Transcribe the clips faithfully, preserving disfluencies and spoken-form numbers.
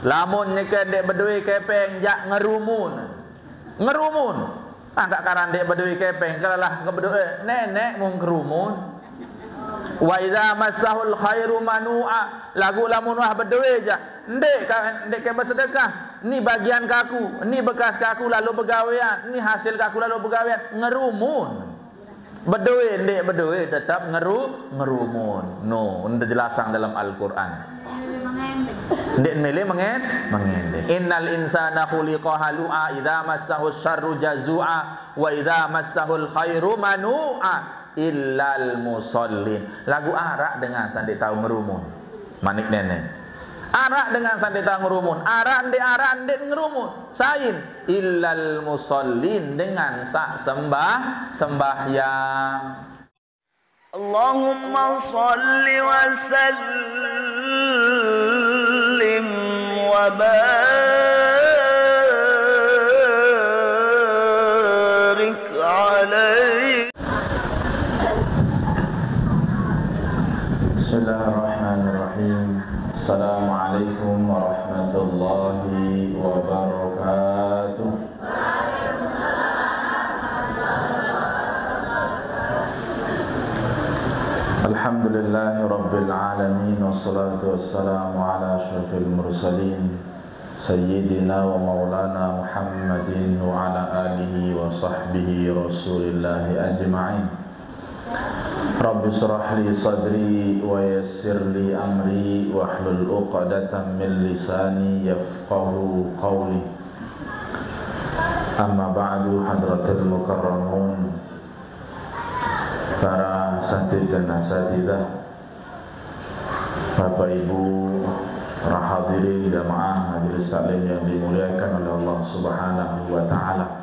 Lamun nyeke ndeq bedoe kepeng, jaq ngerumun. Ngerumun. Angkaq karan ndeq bedoe kepeng, kelalah ke bedoe, neneq mung kerumun. Wa idza massahul khairu manu'a. Laguq lamun wah bedoe jaq, ndeq ka, ndeq ke besedekah, ni bagian kaku, ni bekas kaku lalo begawean, ni hasil kaku lalo begawean, ngerumun. Bedoe, ndeq bedoe, tetep ngeru-, ngerumun. No, ndeq jelasang dalam Al-Qur'an. Ndeq mele mengen-, mengendeng. Innal insana khuliqa halu'a, idza massahu syarru jazu'a, wa idza massahul khairu manu'a, illal musallin. Laguq araq dengan saq ndeq tao ngerumun. Manik neneq. Araq dengan saq ndeq tao ngerumun. Araq ndeq, araq ndeq ngerumun. Sain? Illal musallin, dengan saq sembah, sembahyang. Allahumma salli wa sallim wa barik alaihi. Bismillahirrahmanirrahim. Assalamualaikum warahmatullahi wabarakatuh. Alhamdulillahi rabbil alamin, wassalatu wassalamu ala asyrafil mursalin, sayyidina wa maulana Muhammadin wa ala alihi wa sahbihi rasulillahi ajma'in. Rabbi shrah li sadri wa yassir li amri wahlul uqdatan min lisani yafqahu qawli. Amma ba'du, hadratil mukarramun, para asatidz dan asatidzah, Bapak Ibu, para hadirin jamaah majelis taklim yang dimuliakan oleh Allah Subhanahu wa taala.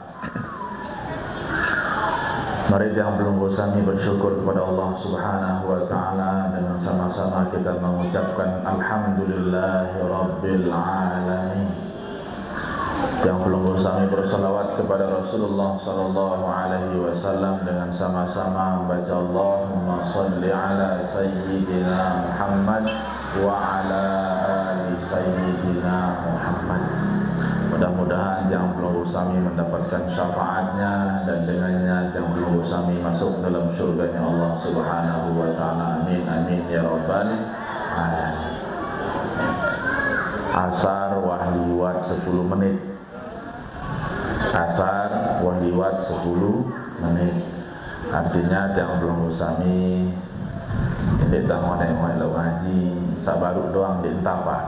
Mari tiang pelungguh sami bersyukur kepada Allah Subhanahu wa taala dengan sama-sama kita mengucapkan alhamdulillahirabbil alamin. Tiang pelungguh sami bersalawat kepada Rasulullah sallallahu alaihi wasallam dengan sama-sama membaca Allahumma salli ala sayyidina Muhammad wa ala ali sayyidina Muhammad. Mudah-mudahan tiang pelungguh sami mendapatkan syafaatnya dan dengannya tiang pelungguh sami masuk dalam surganya Allah Subhanahu wa taala. Amin, amin ya rabbal alamin. Asar wah liwat sepuluh menit. Asar wah liwat sepuluh menit. Artinya tiang pelungguh sami ndeq tao ngoneq-ngoneq lalo ngaji, saq baruq doang ndeq ntapak.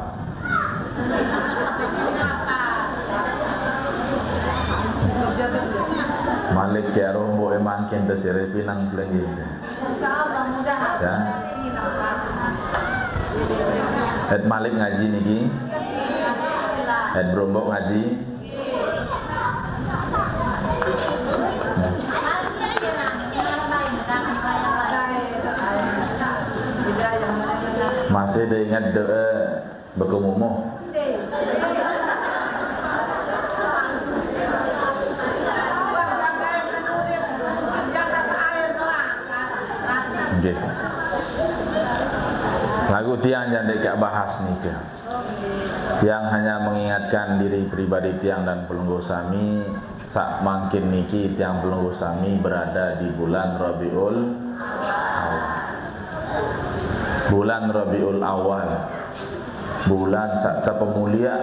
Malik ke aroh mboq emangkin tesire pinang pelinggih. Ya. Et malik ngaji niki. Et berombok ngaji. Masih diingat doa Beku mumuh. Nggih. Laguq tiang jaq ndeq kaq bahas nike. Tiang hanya mengingatkan diri pribadi tiang dan pelungguh sami, saq mangkin niki tiang pelungguh sami berada di bulan Rabiul Awal. Bulan Rabiul Awal. Bulan saq tepemulia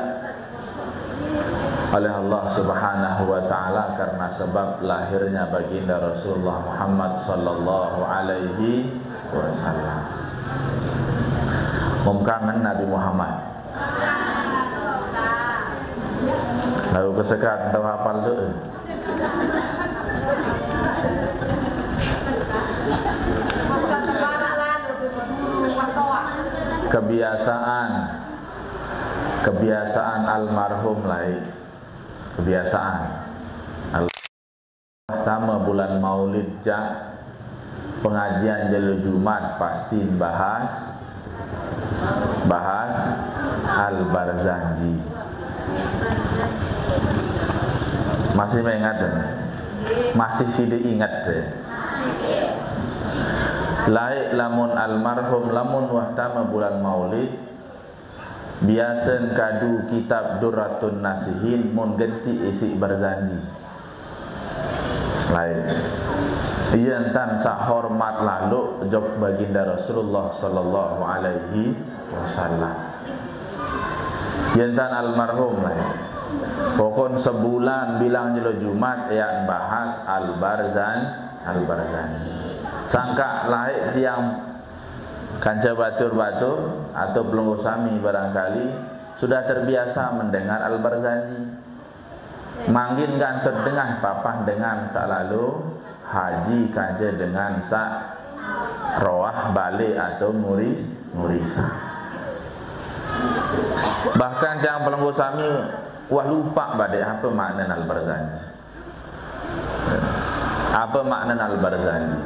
oleh Allah Subhanahu wa taala karena sebab lahirnya baginda Rasulullah Muhammad sallallahu alaihi wasallam. Mum kangen Nabi Muhammad. Lalu kesekat tau hafal doa. Kebiasaan, kebiasaan almarhum lain. Kebiasaan. Al-, pertama bulan Maulid jaq pengajian jelo Jumat pasti bahas, bahas Al-Barzanji. Masih mengingat, eh? Masih side inget, eh? Laeq lamun almarhum, lamun wah tame bulan Maulid, Biasan kadu kitab Durratun Nasihin mun genti isi Barzanji. Lain. Iya entan sahormat lalu jok Baginda Rasulullah sallallahu alaihi wasallam. Iya entan almarhum lain. Pokon sebulan bilang jelo Jumat ya bahas Al-Barzan, Al-Barzanji. Sangka lain tiang kanca batur-batur atau pelungguh sami barangkali sudah terbiasa mendengar Al-Barzanji. Mangkin gantot dengah papah dengan selalu haji kanca dengan sa roah balik atau muris murisa. Bahkan tiang pelungguh sami wah lupa badai apa makna Al-Barzanji. Apa makna Al-Barzanji?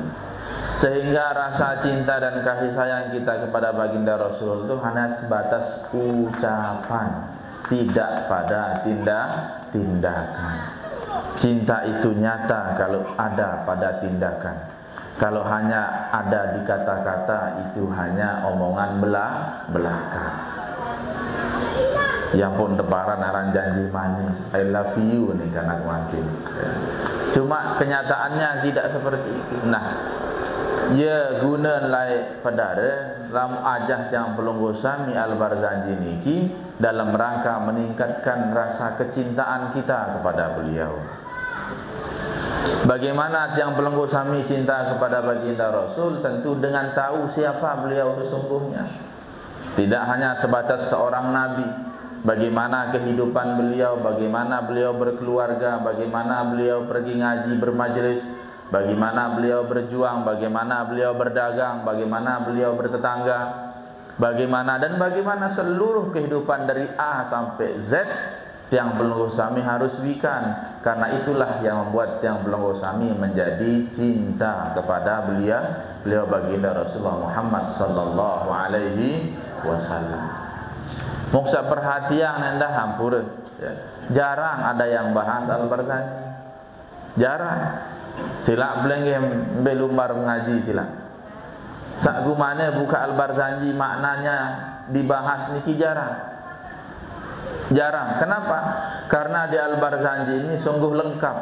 Sehingga rasa cinta dan kasih sayang kita kepada Baginda Rasul itu hanya sebatas ucapan, tidak pada tindak tindakan. Cinta itu nyata kalau ada pada tindakan. Kalau hanya ada di kata-kata, itu hanya omongan bela belaka. Yang pun teparan aran janji manis, I love you nih kanak mangkin. Cuma kenyataannya tidak seperti itu. Nah, ya guna lai pedara lam ajah tiang pelungguh sami Al-Barzanji niki dalam rangka meningkatkan rasa kecintaan kita kepada beliau. Bagaimana tiang pelungguh sami cinta kepada Baginda Rasul? Tentu dengan tahu siapa beliau sesungguhnya. Tidak hanya sebatas seorang nabi. Bagaimana kehidupan beliau, bagaimana beliau berkeluarga, bagaimana beliau pergi ngaji, bermajlis, bagaimana beliau berjuang, bagaimana beliau berdagang, bagaimana beliau bertetangga, bagaimana dan bagaimana seluruh kehidupan dari A sampai Z, tiang pelungguh sami harus wikan. Karena itulah yang membuat tiang pelungguh sami menjadi cinta kepada beliau, beliau Baginda Rasulullah Muhammad sallallahu alaihi wasallam. Moksa perhatian endah hampura. Ya. Jarang ada yang bahas Al-Barzanji. Jarang. Sila belenggeh belumbar mengaji sila. Sak gumana buka Al-Barzanji maknanya dibahas niki jarang. Jarang. Kenapa? Karena di Al-Barzanji ini sungguh lengkap.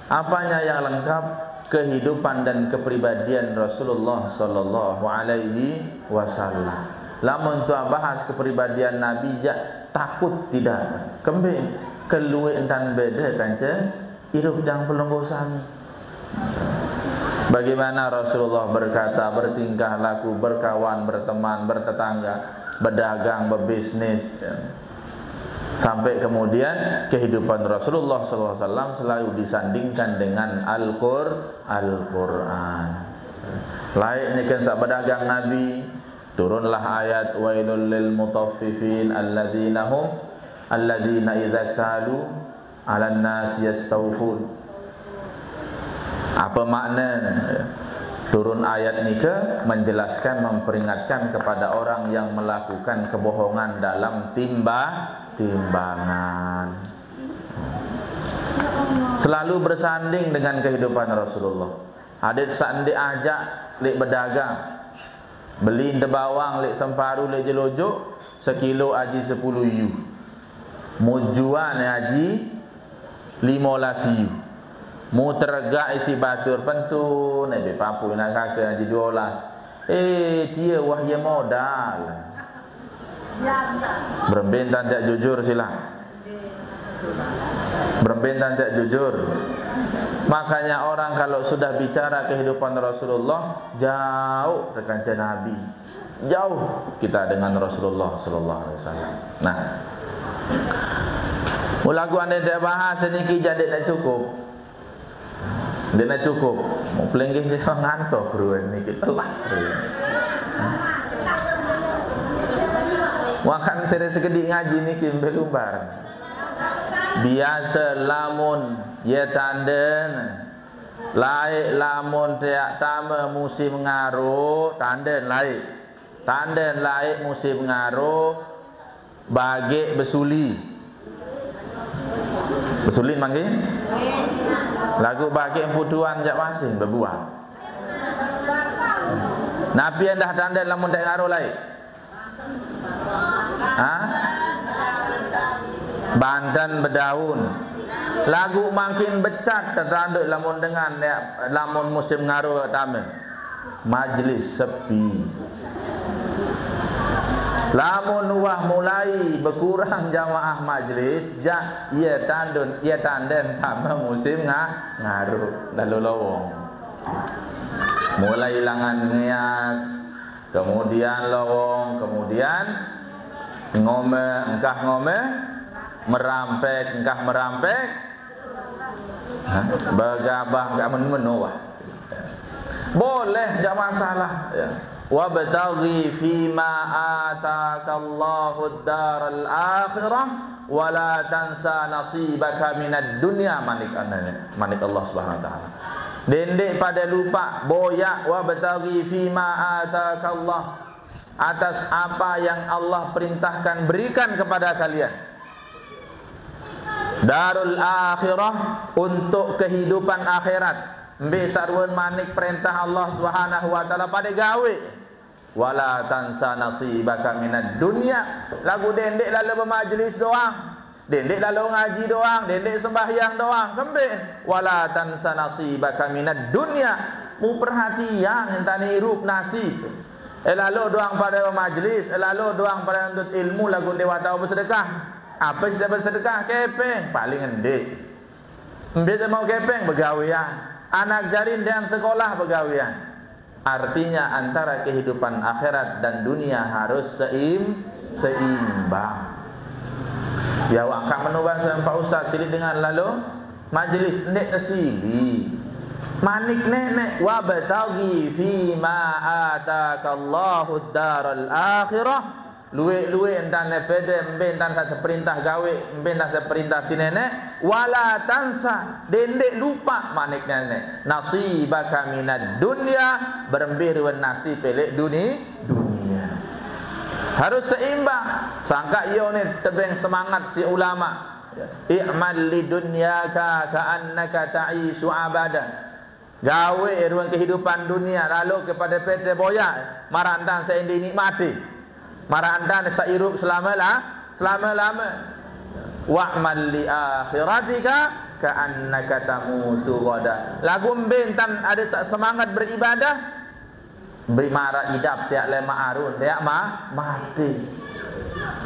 Apanya yang lengkap? Kehidupan dan kepribadian Rasulullah sallallahu alaihi wasallam. Lamun tuah bahas kepribadian Nabi, jak takut tidak. Kembe, kelue entan beda kanca irup tiang pelungguh sami. Bagaimana Rasulullah berkata, bertingkah laku, berkawan, berteman, bertetangga, berdagang, berbisnis, ya. Sampai kemudian kehidupan Rasulullah sallallahu alaihi wasallam selalu disandingkan dengan Al-Qur-, Al-Quran. Lain ni kan sak berdagang Nabi, turunlah ayat wailul lil mutaffifin alladzina hum alladzina idza kalu alan nas yastawfun. Apa makna turun ayat nika? Menjelaskan, memperingatkan kepada orang yang melakukan kebohongan dalam timba-, timbangan. Selalu bersanding dengan kehidupan Rasulullah. Adat sandi ajak lek berdagang. Beli ente bawang lek Semparu lek Jelojo, sekilo aji sepuluh iu. Mujuan aji lima belas iu. Mu teregak isi batur pentu, nek be papu nak kaka aji dua belas. Eh, dia wah ya modal. Berembe entan tak jujur sila. Berembe entan tak jujur. Makanya orang kalau sudah bicara kehidupan Rasulullah, jauh terkanca Nabi. Jauh kita dengan Rasulullah sallallahu alaihi wasallam. Nah. Mula aku andai tak bahas niki jadi nak cukup. Dia nak cukup. Mau pelinggih dia ngantuk ruan niki telah ruan. Makan sere sekedik ngaji niki belumbar. Biasa lamun ya tanden. Laik lamun teak tama musim ngaro, tanden laik. Tanden laik musim ngaro, bagik besuli. Besuli manggi? Lagu bagik empuduan jak masih bebuah. Napi endah tanden lamun teak ngaro laik? Ha? Banten bedaun. Lagu makin becat tetanduk lamun dengan, ya, lamun musim ngaru tame. Majlis sepi. Lamun wah mulai bekurang jamaah majlis, jak ia tandun, ia tanden tame musim nga-, ngaru, lalu lowong. Mulai langan ngeas, kemudian lowong, kemudian ngome, engkah ngome, merampek, engkah merampek. Hah? Begabah, enggak men-, menoah. Boleh, enggak masalah. Ya. Wabtaghi fima atakallahu daral akhirah, wala tansa nasibaka minad dunya, manik anane, manik Allah Subhanahu wa taala. Dendek pada lupa, boyak, wabtaghi fima atakallah, atas apa yang Allah perintahkan, berikan kepada kalian. Darul akhirah, untuk kehidupan akhirat. Mbe saruen manik perintah Allah Subhanahu wa taala pada gawe. Wala tansa nasibaka minad dunya. Lagu dendek lalu bermajlis doang. Dendek lalu ngaji doang, dendek sembahyang doang. Kembe? Wala tansa nasibaka minad dunya. Mu perhatian entani irup nasib. Eh, lalu doang pada majlis, eh, lalu doang pada nuntut ilmu, lagu dewata bersedekah. Apa sida bersedekah? Kepeng, paling endek. Mbe mau kepeng, begawean. Anak jarin dan sekolah, begawean. Artinya, antara kehidupan akhirat dan dunia harus seim-, seimbang. Ya, wah, kak menoban sama Pak Ustaz, silik dengan lalu majlis, ndek kesili. Manik nenek, wabtaghi fima atakallahu daral akhirah. Luwe-luwe entan pede, mbe entan sa perintah gawe, mbe entan sa perintah si nenek. Wala tansa, dendek lupa, manik nenek. Nasibaka minad dunya, berembe ruen nasib pelek duni-, dunia. Harus seimbang. Sangka iyo ne tebeng semangat si ulama. I'mal li dunyaka ka'annaka ta'ishu abada. Gawe ruang kehidupan dunia, lalu kepada pete boya, marantan sendi nikmati. Marantan seirup selama la-, selama-lama. Wa'mal li akhiratika ka'annaka tamutu ghada. Lagu mbe entan ada sa-, semangat beribadah, beri mara idap tiak lema arun, tiak ma-, mati.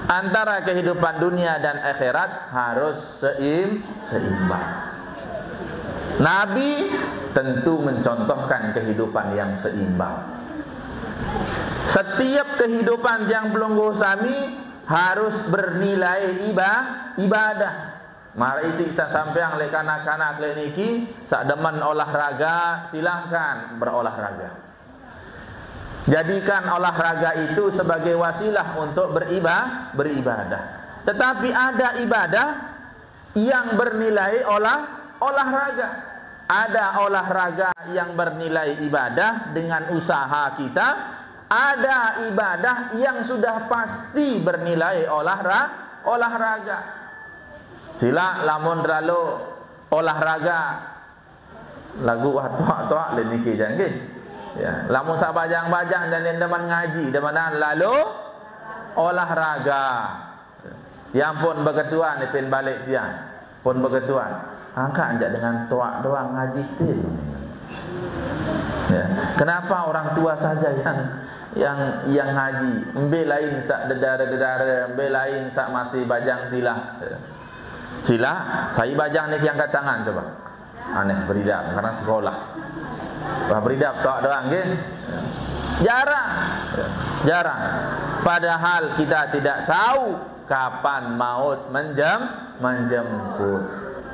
Antara kehidupan dunia dan akhirat harus seim-, seimbang. Nabi tentu mencontohkan kehidupan yang seimbang. Setiap kehidupan yang pelungguh sami harus bernilai iba-, ibadah. Mari isi sa sampeang lek kanak-kanak lek niki, sa demen olahraga, silahkan berolahraga. Jadikan olahraga itu sebagai wasilah untuk beriba-, beribadah. Tetapi ada ibadah yang bernilai olah-, olahraga. Ada olahraga yang bernilai ibadah dengan usaha kita. Ada ibadah yang sudah pasti bernilai olahra-, olahraga. Sila lamun terlalu olahraga, lagu wah toak-toak le niki jang nggih. Ya, lamun sa bajang-bajang jang demen ngaji, demenan lalu olahraga. Yang pun beketuan ipin balik tiang. Pun beketuan. Angkat anjak dengan toak doang ngaji tin. Ya. Kenapa orang tua saja yang, yang, yang ngaji? Mbe lain sa dedara-dedara, mbe lain sa masih bajang tilah. Ya. Sila, sai bajang niki angkat tangan coba. Aneh, beridap karena sekolah. Wah, beridap toak doang nggih. Jarang. Jarang. Padahal kita tidak tahu kapan maut menjem-, menjemput.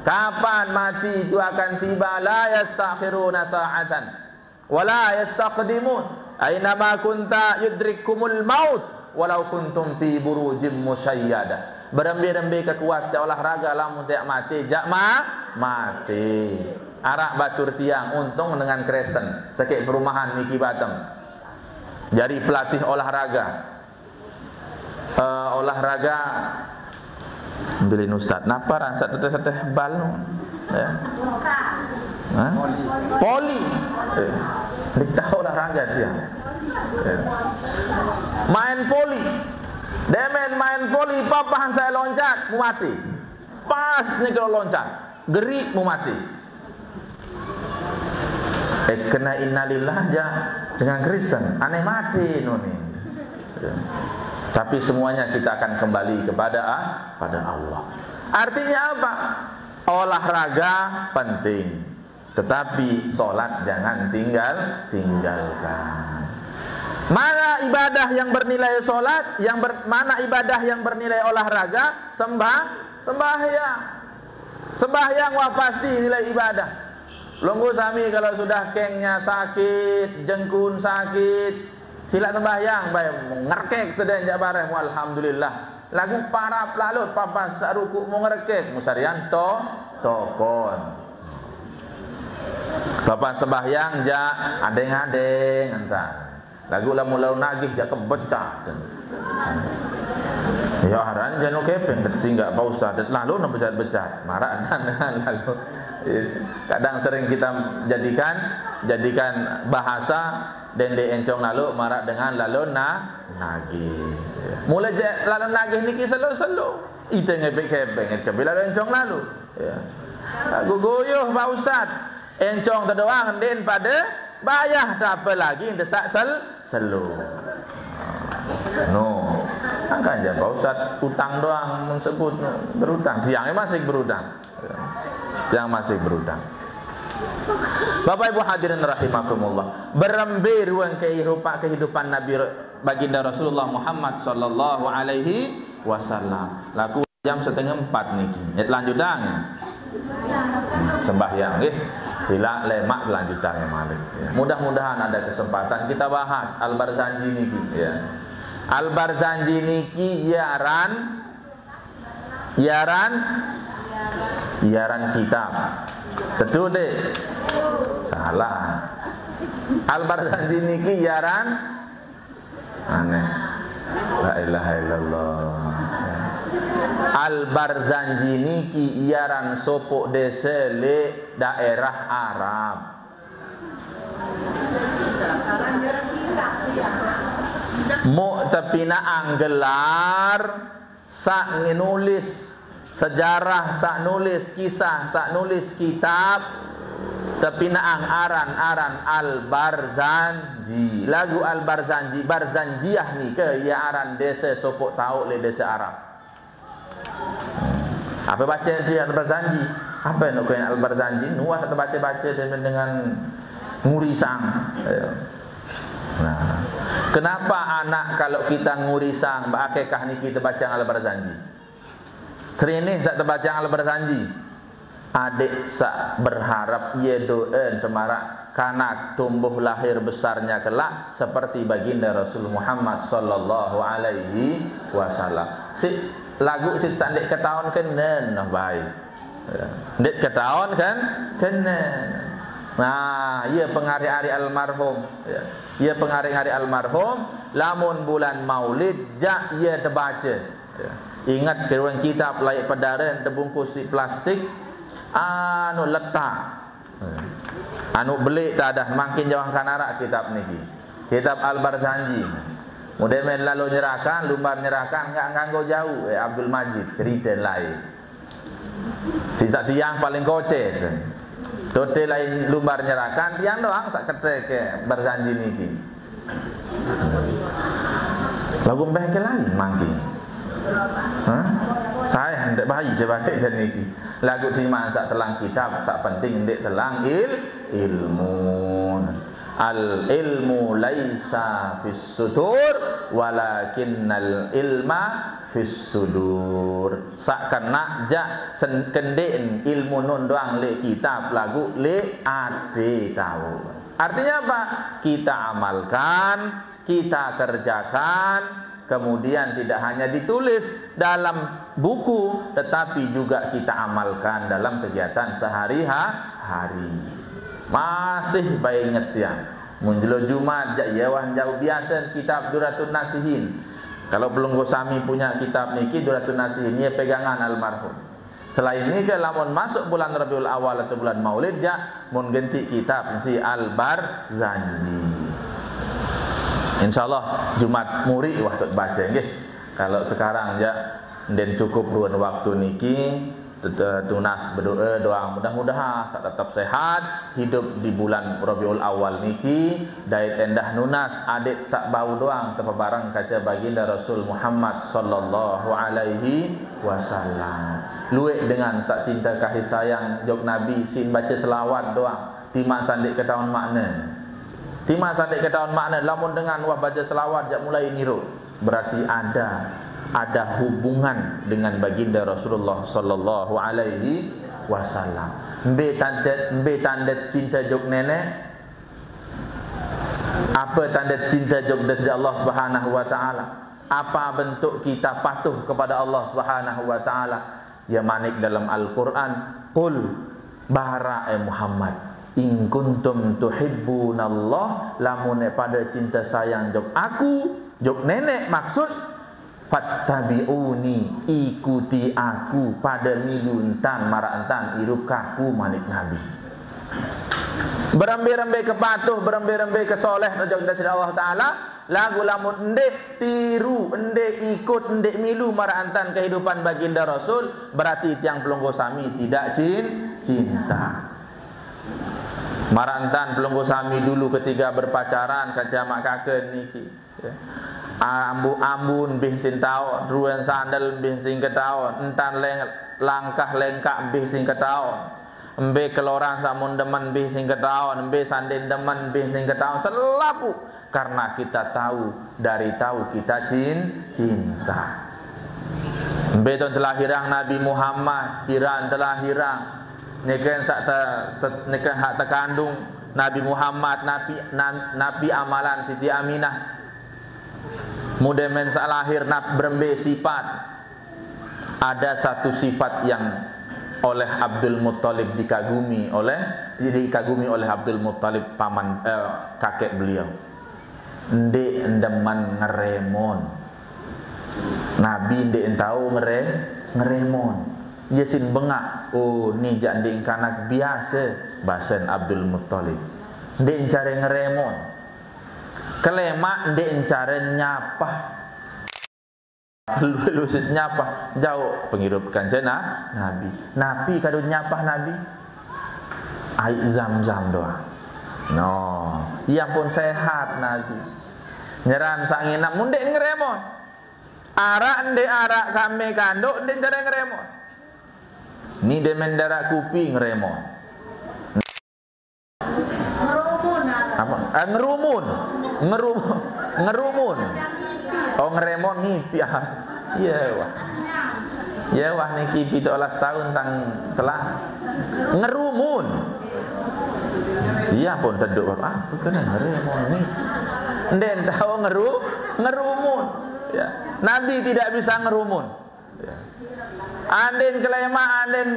Kapan mati itu akan tiba, la yastakhiruna sa'atan. Wala yastaqdimun. Ainama kunta yudrikkumul maut walau kuntum fi burujim musyayyadah. Berembe-rembe kekuat te olahraga lamun te mati, jak ma-, mati. Arak batur tiang untung dengan Kristen. Sakit perumahan niki Batam. Jadi pelatih olahraga. Eh, olahraga bilin ustaz. Napa ransat teteh-teteh bal nu? Ya. Hah? Poli. Eh, ndeq taoq olahraga dia. Ya. Main poli. Demen main voli, papan saya loncat, mu mati. Pas nyekel loncat, gerik, mu mati. Eh, kena innalillah aja dengan Kristen, aneh mati nuni. Ya. Tapi semuanya kita akan kembali kepada, ah, pada Allah. Artinya apa? Olahraga penting, tetapi sholat jangan tinggal tinggalkan. Mana ibadah yang bernilai sholat, yang ber, mana ibadah yang bernilai olahraga? Sembah, sembahyang. Sembahyang wah pasti nilai ibadah. Lunggu sami kalau sudah kengnya sakit, jengkun sakit, sila sembahyang, bae ngerkek seden jak bareh mu alhamdulillah. Lagu parap lalut papan sak rukuk mu ngerkek, mu sarian to, tokon. Papan sembahyang jak adeng-adeng entah. Lagu lamun lalu nagih jak kebecat. Ya aran jano kepeng ketesinggak Pak Ustaz, lalu nang becat-becat. Marak dan lalu. Yes. Kadang sering kita jadikan jadikan bahasa dende encong lalu marak dengan lalu na nagih. Mulai je lalu nagih niki selo-selo. Ite ngepek kepeng, ngepek lalu encong lalu. Ya. Lagu goyoh Pak Ustaz. Encong tedoang den pada bayah, tak apa lagi desak sel selo. No. Angkan je Pak Ustaz utang doang mun sebut, no. Berutang. Tiang masih berutang. Tiang masih berutang. Bapak Ibu hadirin rahimakumullah. Berembe ruang kehidupan, kehidupan Nabi Baginda Rasulullah Muhammad sallallahu alaihi wasallam. Laku jam setengah empat niki. Nyet lanjutang. Sembahyang nggih. Sila lemak lanjutang yang malik. Ya. Mudah-mudahan ada kesempatan kita bahas Al-Barzanji niki ya. Al-Barzanji niki yaran yaran yaran kitab. Betul dek? Salah. Al-Barzanji niki yaran aneh. La ilaha illallah. Al-Barzanji niki yaran sopok desa le daerah Arab. Muk tepinaan gelar sak nulis sejarah, sak nulis kisah, sak nulis kitab, tepinaan aran-aran Al-Barzanji. Lagu Al-Barzanji, Barzanjiah ni ke ia aran desa sopok tauk le desa Arab. Apa baca nanti Al-Barzanji? Apa yang nak kena Al-Barzanji? Nuah tak terbaca-baca dengan, dengan ngurisang. Ya. Nah, kenapa anak kalau kita ngurisang, berakekah ni kita baca Al-Barzanji? Serinih tak terbaca Al-Barzanji. Adik sak berharap ia doa temarak kanak tumbuh lahir besarnya kelak seperti baginda Rasul Muhammad sallallahu alaihi wasallam. Si lagu si sandik ketaun kenen nah baik. Ya. Ndik ketaun kan? Kenen. Nah, ia pengarih-arih almarhum. Ya. Ia pengarih-arih almarhum. Lamun bulan Maulid jak ia terbaca. Ya. Ingat keruan kitab laik pedaren terbungkus si plastik anu letak. Anu belik tadah mangkin jawang kanarak kitab niki. Kitab Al-Barzanji. Mudah men lalu nyerahkan, lumbar nyerahkan enggak nganggo jauh. Eh, Abdul Majid cerita lain. Sisa tiang paling kocet. Tote lain lumbar nyerahkan, tiang doang sak kete ke Barzanji niki. Lagu mbeh ke lain mangki. Hah? Saya ndak bayi dia balik dan niki. Lagu terima sak telang kitab, sak penting ndak telang il ilmu. Al ilmu laisa fis sudur walakinnal ilma fis sudur. Sak kena jak kendek ilmu nun doang le kitab lagu le ate tahu. Artinya apa? Kita amalkan, kita kerjakan, kemudian tidak hanya ditulis dalam buku, tetapi juga kita amalkan dalam kegiatan sehari-hari. Masih baik inget ya. Munjelo Jumat jak yewah jauh biasa kitab Duratun Nasihin. Kalau belum gosami punya kitab niki Duratun Nasihin, ia pegangan almarhum. Selain niki lamun masuk bulan Rabiul Awal atau bulan Maulid jak mun genti kitab si Al-Barzanji. Insyaallah Jumat muri waktu baca nggih. Kalau sekarang ja, ndeqn cukup ruen waktu niki, tet-, tunas bedoe doang. Mudah-mudahan saq tetep sehat, hidup di bulan Rabiul Awal niki, dait endah nunas adeq saq bau doang tepebareng kance Baginda Rasul Muhammad sallallahu alaihi wasallam. Lueq dengan saq cinte kasih sayang jok Nabi, siq bace selawat doang, timaq sandeq ketaun makne. Timaq sandeq ketaun makne, lamun dengan wah bace selawat jaq mulai niru, berarti ada, ada hubungan dengan Baginda Rasulullah sallallahu alaihi wasallam. Mbe tande, mbe tande cinte jok Neneq? Ape tande cinte jok Deside Allah Subhanahu wa Ta'ala? Apa bentuk kita patuh kepada Allah Subhanahu wa Ta'ala? Ye manik dalem Al-Qur'an, "Qul," bara, eh Muhammad, "in kuntum tuhibbunallah," lamune pade cinte sayang jok Aku, jok Neneq maksud, "fattabi'uni," ikuti Aku, pade milu entan, maraq entan irup Kaku, manik Nabi. Berembe-rembe kepatuh, berembe-rembe kesoleh jok Deside Allah Ta'ala, laguq lamun ndeq tiru, ndeq ikut, ndeq milu maraq entan kehidupan Baginda Rasul, berarti tiang pelungguh sami tidak cin-, cinta. Maraq entan pelungguh sami dulu ketika berpacaran, kance amaq kake niki. Ya. Ambu-, ambun bih sing taon, ruen sandel bih sing ketaon, entan leng-, langkah lengkaq bih sing ketaon. Mbe keloran saq mun demen bih sing ketaon, mbe sandin demen bih sing ketaon, selapuq. Karena kita tahu, dari tahu kita cin-, cinta. Mbe taun telahirang Nabi Muhammad, piran telahirang. Nike saq te-, set-, nike hak tekandung Nabi Muhammad, napi, nan-, napi amalan Siti Aminah. Mudemen saq lahir nap berembe sipat. Ada satu sifat yang oleh Abdul Muttalib dikagumi oleh, dikagumi oleh Abdul Muttalib paman, eh, kakek beliau. Ndeq demen ngeremon. Nabi ndeq tao ngere-, ngeremon. Ye sin bengaq, "Oh, ni jaq ndeq kanak biase," basen Abdul Muttalib. Ndeq care ngeremon. Kelemaq ndeq care nyapah. Lu-, lusit nyapah, jauq pengirup kance na-, Nabi. Napi kadu nyapah Nabi? Aiq Zam-Zam doang. No, ie pun sehat Nabi. Nyeran saq nginem mun ndeq ngeremon. Araq ndeq araq kame kandoq ndeq care ngeremon. Ni demen daraq kupi ngeremon. Apa? Eh, ngerumun. Ngeru-, ngerumun. Oh, ngeremon ngipi. Ah, iya, wah. Iya, wah, niki pituq olas taun tang telah. Ngerumun. Iya pun teduq, ah, kene ngeremon ni. Ndeq tao ngeru-, ngerumun. Ya. Nabi tidak bisa ngerumun. Ya. Andin kelemaq, andin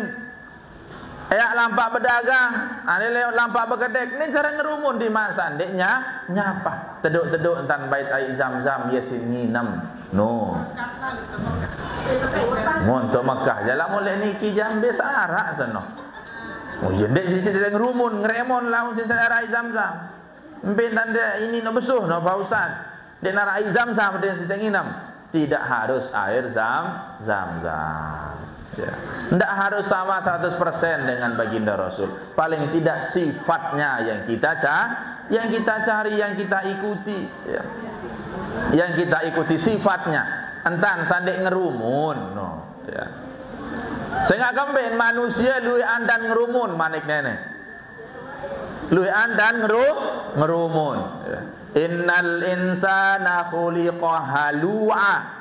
eaq lampaq bedagang, andin leq lampaq bekedek, ni care ngerumun di masa ndeq nya-, nyapah. Teduq-teduq entan bait aiq Zam-Zam, ye sin nginem. No. Montok Mekah, jaq lamun leq niki jaq mbe saq araq seno. Oh, ye ndeq siq-siq ngerumun, ngeremon laun siq araq aiq Zam-Zam. Mbe tande ini no besuh no, Pak Ustaz. Ndeq naraq aiq Zam-Zam, ndeq siq nginem. Tidak harus air Zam-, Zam-Zam. Ya. Ndak harus sama seratus persen dengan Baginda Rasul. Paling tidak sifatnya yang kita ca-, yang kita cari, yang kita ikuti, ya. Yang kita ikuti sifatnya. Entan sandeq ngerumun, no. Ya. Sengaq kemben manusie lueq andan ngerumun, manik Neneq. Lueq andan ngeru-, ngerumun. Ya. "Innal insana khuliqa halu'a."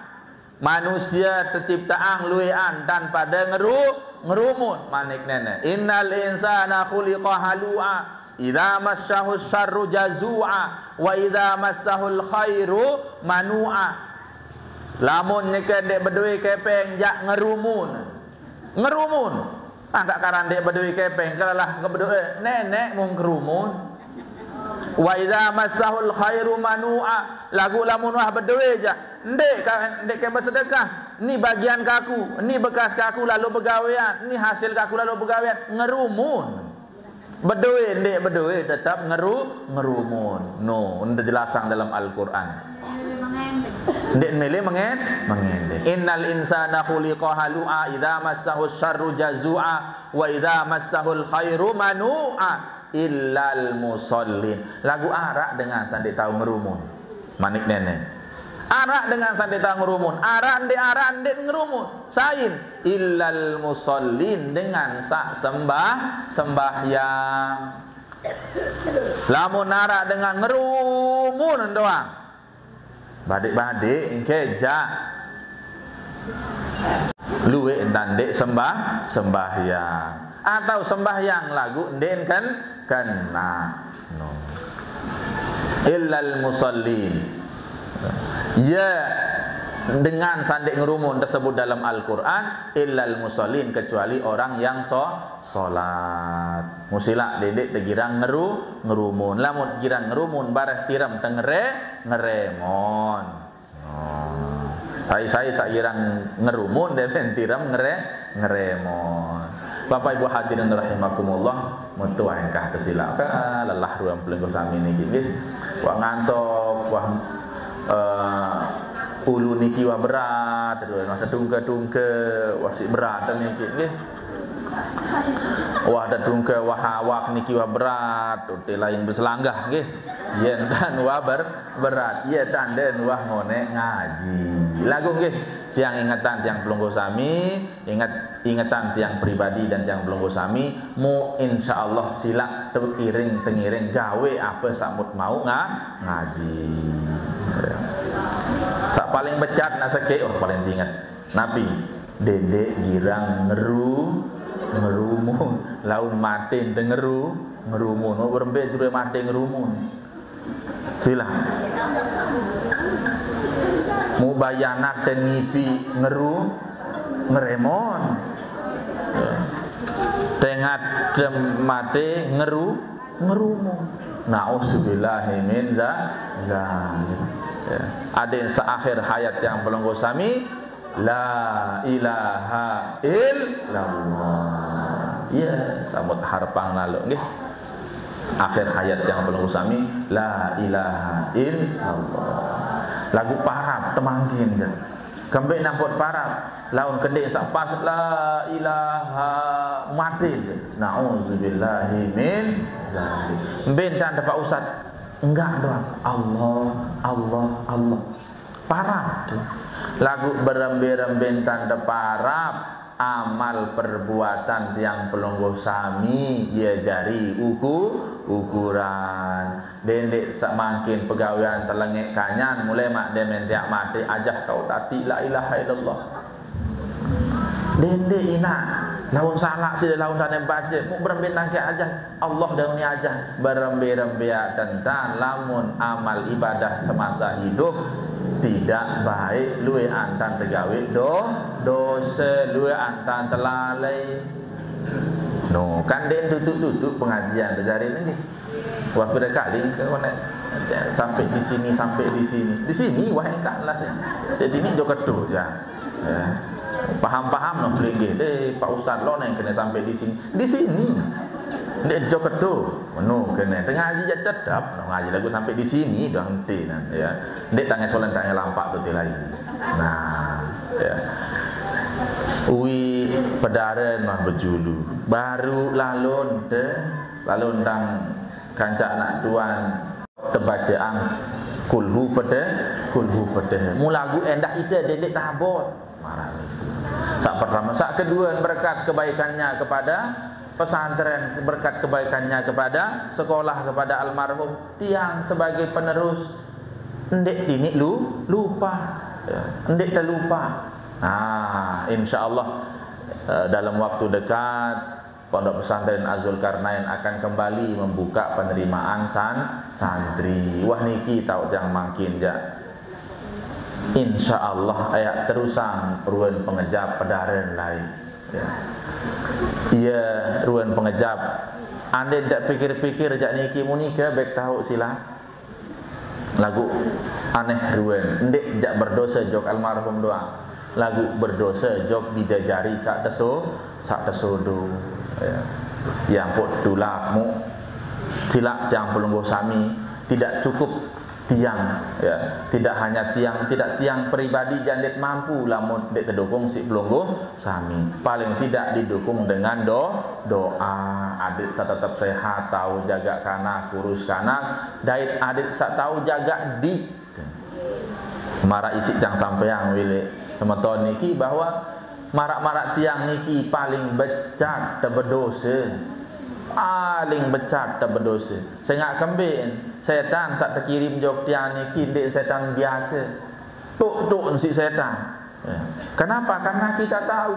Manusie tecipteang lueq andan pade ngeru-, ngerumun, manik Neneq. "Innal insana khuliqa halu'a. Idza massahu syarru jazu'a. Wa idza massahul khairu manu'a." Lamun nyeke ndeq bedoe kepeng, jaq ngerumun. Ngerumun. Angkaq karan ndeq bedoe kepeng, kelelah kebedoe, Neneq mun kerumun. "Wa idza massahul khairu manu'a." Laguq lamun wah bedoe jaq, ndeq ka-, ndeq ke besedekah, ni bagian Kaku, ni bekas Kaku lalo begawean, ni hasil Kaku lalo begawean, ngerumun. Bedoe ndeq bedoe tetep ngeru-, ngerumun. No, ndeq jelasang dalam Al-Qur'an. Ndeq mele mengen-, mengendek. Innal insana khuliqa halu'a, idza massahu syarru jazu'a, wa idza massahul khairu manu'a, illal musallin. Laguq araq dengan saq ndeq tao ngerumun. Manik nene. Araq dengan saq ndeq tao ngerumun. Araq ndeq, araq ndeq ngerumun. Sain? Illal musallin, dengan saq sembah, sembahyang. Lamun araq dengan ngerumun doang, badeq-badeq engke jaq lueq entan ndeq sembah, sembahyang. Atau sembahyang laguq ndeq ken-, kena. No. Illal musallin. Ya, dengan saq ndeq ngerumun tersebut dalam Al-Qur'an, illal musallin, kecuali orang yang so-, solat. Musilaq dendeq tegirang ngeru-, ngerumun. Lamun girang ngerumun bareh tirem tengere-, ngeremon. Oh. Sai-sai saq girang ngerumun, demen tirem ngere-, ngeremon. Bapak Ibu hadirin rahimakumullah, metu engkah kesilaq. Ka lelah ruang pelungguh sami niki nggih. Wah ngantuk, wah, eh, ulu niki wah berat, terus wah tetungke-tungke, wah siq berat niki nggih. Wah tetungke, wah awak niki wah berat, uti lain beselanggah nggih. Yen dan wah ber-, berat, ye tanden wah ngoneq ngaji. Laguq nggih, tiang ingetan tiang pelungguh sami, inget, ingetan tiang pribadi dan tiang pelungguh sami, mu insyaallah silaq teiring tengiring gawe ape saq mut mauq nga-, ngaji. Saq paling becat nak sekeq, oh, paling tinget. Napi? Dendeq girang ngeru-, ngerumun. Laun mate nte ngeru-, ngerumun. Oh, berembe juru mate ngerumun. Silaq. Muq bayanak te ngipi ngeru-, ngeremon. Tengat te mate ngeru-, ngerumun. Nauzubillahi min za-, zalik. Ya. Adeq saq akhir hayat tiang pelungguh sami, la ilaha illallah. Ya, samut harpang lalo nggih. Akhir hayat tiang pelungguh sami, la ilaha illallah. Laguq parab temangkin kan. Kembeq nampot parab, laun kendeq saq pas la ilaha mate. Nauzubillahi min dzalik. Mbe ntan te Pak Ustaz? Enggak doang. Allah, Allah, Allah. Parab. Laguq berembe-rembe ntan te parab, amal perbuatan tiang pelungguh sami ye jari uku-, ukuran. Dendeq saq mangkin pegawean telengeq kanyan, mule maq demen tiaq mate ajah tao tati la ilaha illallah. Dendeq inaq, laun salaq side laun tane bace, muq berembe nangke ajah, Allah dauni ajah, berembe-rembeaq tentan lamun amal ibadah semasa hidup tidak baik, lueq antan tegawe do-, dose, lueq antan telalei. No, kan ndeq tutuq-tutuq pengajian tejari nggih. Wah, pire kali engke konek. Sampai di sini, sampai di sini. Di sini, wah, engkak las ya. Jadi ini jok ketu ya. Ya. Paham-paham no pelinggih. Eh, Pak Ustaz, lo neng kena sampai di sini. Di sini. Ndeq jok ketu. Menu kene. Tengah ngaji ya tetap no ngaji lagu sampai di sini doang enti nan ya. Ndeq tangan solen tangan lampak tu ti lain. Nah, ya. Uwi pedaren mah bejulu. Baru lalon te, lalon tang kancak anak tuan tebaceang kulhu pede, kulhu pede. Mulagu endah ite dendeq tabot. Marah niku. Sak pertama, sak kedua berkat kebaikannya kepada pesantren, berkat kebaikannya kepada sekolah, kepada almarhum, tiang sebagai penerus ndeq tiniq lu-, lupa. Ya, ndeq telupa. Nah, insyaallah, eh, dalam waktu dekat Pondok Pesantren Az-Zulkarnain akan kembali membuka penerimaan san-, santri. Wah niki tao tiang mangkin jaq. Insyaallah ayak terusang ruen pengejap pedaren lain. Ya. Iya, ruen pengejap. Ande ndeq pikir-pikir jaq niki munike bek tao silaq. Laguq aneh ruen, ndeq jaq berdose jok almarhum doang. Laguq berdose jok bidejari saq teso-, saq tesodo. Ya. Ya ampun tulak muq. Silaq tiang pelungguh sami, tidak cukup tiang, ya. Tidak hanya tiang, tidak tiang pribadi jaq ndeq mampu lamun ndeq tedukung siq pelungguh sami. Paling tidak didukung dengan do-, doa. Adeq saq tetep sehat, tao jagaq kanak, kurus kanak, dait adeq saq tao jagaq diq. Maraq isiq tiang sampeang, Williq, semeton niki, bahwa maraq-maraq tiang niki paling becat tebedose. Paling becat tebedose. Sengaq kembeqn, setan saq tekirim jok tiang niki ndeq setan biase. Tuq-tuq siq setan. Ya. Kenapa? Karena kita tahu.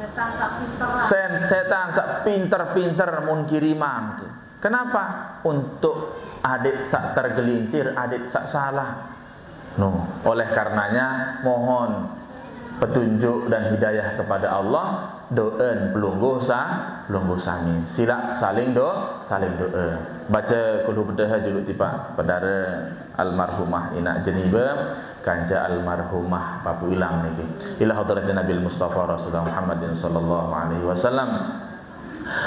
Setan saq pinter. Sen-, setan saq pinter-pinter mun kiriman. Kenapa? Untuk adeq saq tergelincir, adeq saq salah. No, oleh karenanya mohon petunjuk dan hidayah kepada Allah, doen pelungguh sa-, pelungguh sami. Silaq saling do-, saling doe. Bace Qul Hu Beddehe juluq tipaq pedare almarhumah Inaq Jenibe kance almarhumah Papuq Ilang niki. Ila hadratin Nabil Mustafa Rasulullah Muhammadin sallallahu alaihi wasallam.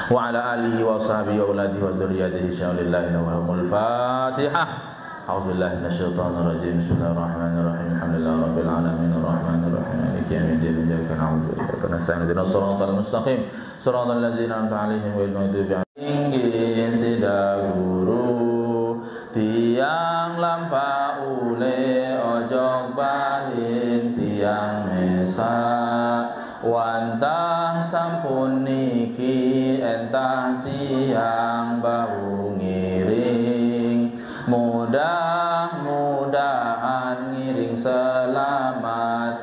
Wa ala alihi wa sahbihi wa auladihi wa dzurriyyatihi syaulillahi wa lahumul Fatihah. A'udzu billahi minasyaitonir rajim. Bismillahirrahmanirrahim. Alhamdulillahi rabbil alamin. Arrahmanirrahim. Maliki yaumiddin. Iyyaka na'budu wa iyyaka nasta'in. Ihdinas siratal mustaqim. Siratal ladzina an'amta 'alaihim ghairil maghdubi 'alaihim. Inggih sida guru, tiang lampaq ulih ojok balin tiang mesaq. Wantah sampun niki entah tiang bau ngiring. Mudah-mudahan ngiring selamat.